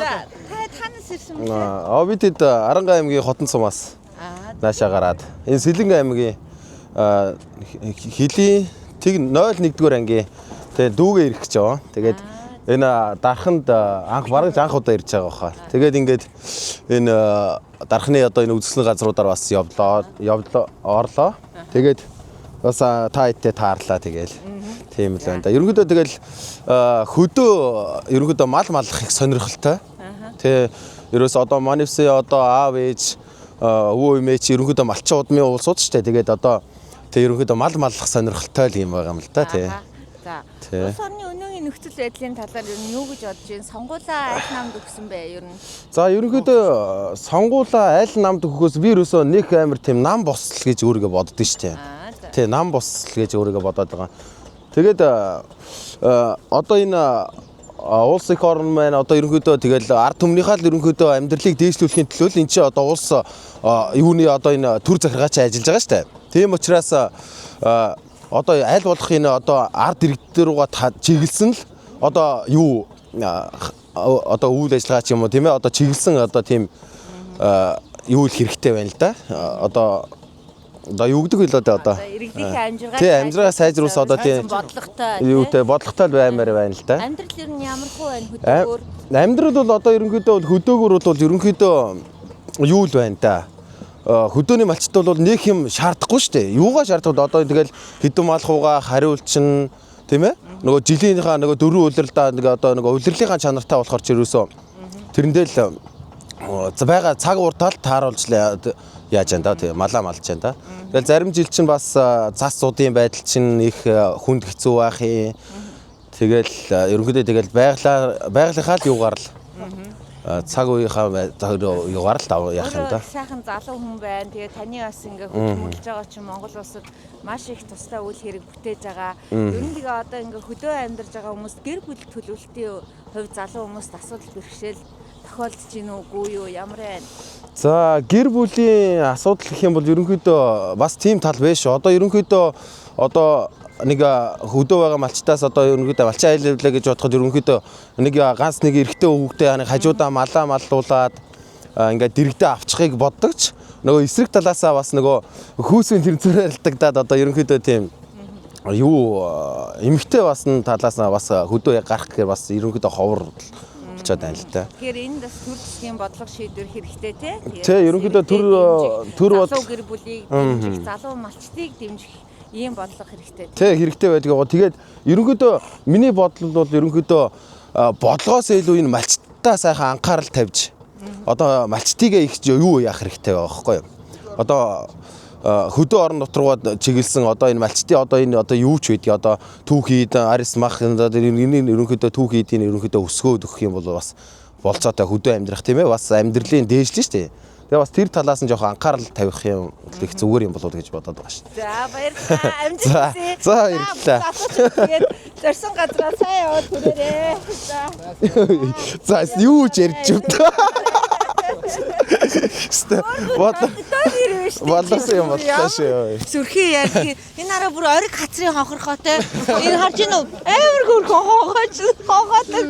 За, та танаас ирсэн мөлий? Аа, бид хэд Аранга аймгийн Хотон сумаас наашаа гараад энэ Сэлэнг аймгийн Хилийн тэг 01-р ангийн тэгээ дүүгээ ирэх гэж байгаа. Тэгээд энэ дарханд анх бараг анх удаа ирж байгаа баха. Тэгээд ингээд энэ дархны одоо энэ үзэсгэлэн газруудаар бас явлаа, явлаа, орлоо. Тэгээд бас та хэдтэй таарлаа тэгэл. Тийм л байна да. Ерөнхийдөө тэгэл хөдөө ерөнхийдөө мал маллах их сонирхолтой. Тэ ерөөс одоо Манивсын одоо аав ээж өвөө эмээ чи ерөнхийдөө малчин удмын улсууд шүү дээ. Тэгээд одоо тэ ерөнхийдөө мал маллах сонирхолтой л юм байгаа юм л да тий. За. Тий. Улс орны өнөөгийн нөхцөл байдлын талаар ер нь юу гэж бодож байна? Сонгуулаа аль намд өгсөн бэ ер нь? За, ерөнхийдөө сонгуулаа аль намд өгөхөөс би ерөөсөө нэг амар тийм нам босл гэж өөрийгөө боддоо шүү дээ. Аа за. Тий, нам босл гэж өөрийгөө бодоод байгаа. Тэгээд одоо энэ улс их орн маань одоо ерөнхийдөө тэгэл ард түмнийхээ л ерөнхийдөө амьдралыг дээшлүүлэхийн төлөө л эн чинь одоо улс юуны одоо энэ төр захиргаач ажиллаж байгаа шүү дээ. Тийм учраас одоо аль болох энэ одоо ард иргэд рүүгээ чиглэсэн л одоо юу одоо үйл ажиллагаа ч юм уу, тийм ээ, одоо чиглэсэн одоо тийм юу л хэрэгтэй байна л да. Одоо юу гэдэг вэ одоо? Одоо иргэдийнхээ амжиргаа Тий, амжиргаа сайжруулсан одоо тийм бодлоготой юутай бодлоготой л баймаар байна л да. Амьдрал ер нь ямар хуу байна хөдөөгөр? Амьдрал бол одоо ерөнхийдөө бол хөдөөгөр бол ерөнхийдөө юу л байна да. Хөдөөний малчд бол нэг юм шаардахгүй шүү дээ. Юугаа шаардах вэ? Одоо тэгэл хэдэн мал хуугаа хариулчин, тийм ээ? Нөгөө жилийнхаа нөгөө дөрвөн улиралдаа нэг одоо нөгөө улирлынхаа чанартай болохоор ч ерөөсөө тэрэндээ л байгаа цаг уртаал тааруулж яаж яан да, тийм малаа малж яан да. Тэгэл зарим жил чинь бас цас зуудын байдал чинь их хүнд хэцүү байх юм. Тэгэл ерөнхийдөө тэгэл байглаа байглынхаа л юугаар л цаг үеийнхаа юугаар л даваа яах юм да. Өөрөө сайхан залуу хүн байна. Тэгээ таны бас ингээ хөдөлмөрлөж байгаа чинь Монгол улсад маш их тустай үйл хэрэг бүтээж байгаа. Ер нь тэгээ одоо ингээ хөдөө амьдарч байгаа хүмүүс гэр бүл төлөвлөлтийн хувьд залуу хүмүүст асуудал бэрхшээл тохиолдож гин үгүй юу? Ямар байна? За, гэр бүлийн асуудал гэх юм бол ерөнхийдөө бас тийм тал биш. Одоо ерөнхийдөө одоо нэг хөдөө байгаа малчтаас одоо ерөнхийдөө малчин айл явлаа гэж бодоход ерөнхийдөө нэг ганц нэг эрэгтэй хүүхдээ нэг хажуудаа малаа маллуулаад ингээд дэрэгдээ авчихыг боддогч нөгөө эсрэг талаасаа бас нөгөө хүүсийн тэмцээрэлдэгдээд одоо ерөнхийдөө тийм юу эмэгтэй бас н талаас нь бас хөдөө гарах гэхээр бас ерөнхийдөө ховор болчиход байна л да. Тэгэхээр энд бас төр засгийн бодлого шийдвэр хэрэгтэй тий. Тий, ерөнхийдөө төр залуу гэр бүлийг дэмжих, залуу малчдыг дэмжих ийм бодлого хэрэгтэй тий. Тий, хэрэгтэй байдаг байгаа. Тэгээд ерөнхийдөө миний бодол бол ерөнхийдөө бодлогоос илүү энэ малчтаа сайхан анхаарал тавьж одоо малчтыгээ их юу яах хэрэгтэй байгаа байхгүй юу? Одоо хөдөө орон нутг руугаа чиглэсэн одоо энэ малчтын одоо энэ одоо юу ч байдгийг одоо түүхийд арис мах энэ ерөнхийдөө түүхийдийн ерөнхийдөө өсгөөд өгөх юм бол бас болцоотой хөдөө амьдрах, тийм ээ, бас амьдралын дээшлэн шүү дээ. Тэгээ бас тэр талаас нь жоохон анхаарал тавих юм их зүгээр юм болов уу гэж бодоод байгаа шүү дээ. За, баярлалаа. Амжилт хүсье. За, баярлалаа. Тэгээд зорьсон газараа сайн яваад хүрээрээ. За. За, юу ч ярьж юм та. Стэ бодлосон юм боллоо шүү. Сүрхий ярьх. Энэ араа бүр ориг хацрын хонхорхоотой. Энэ харж гин үү? Амар хөөрхөн хонхооч хонхоотой.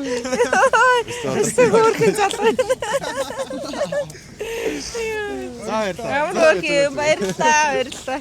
Өсөг хөөрхөн залуу. За, баярлалаа. Амар хөөрхөн, баярлалаа. Баярлалаа.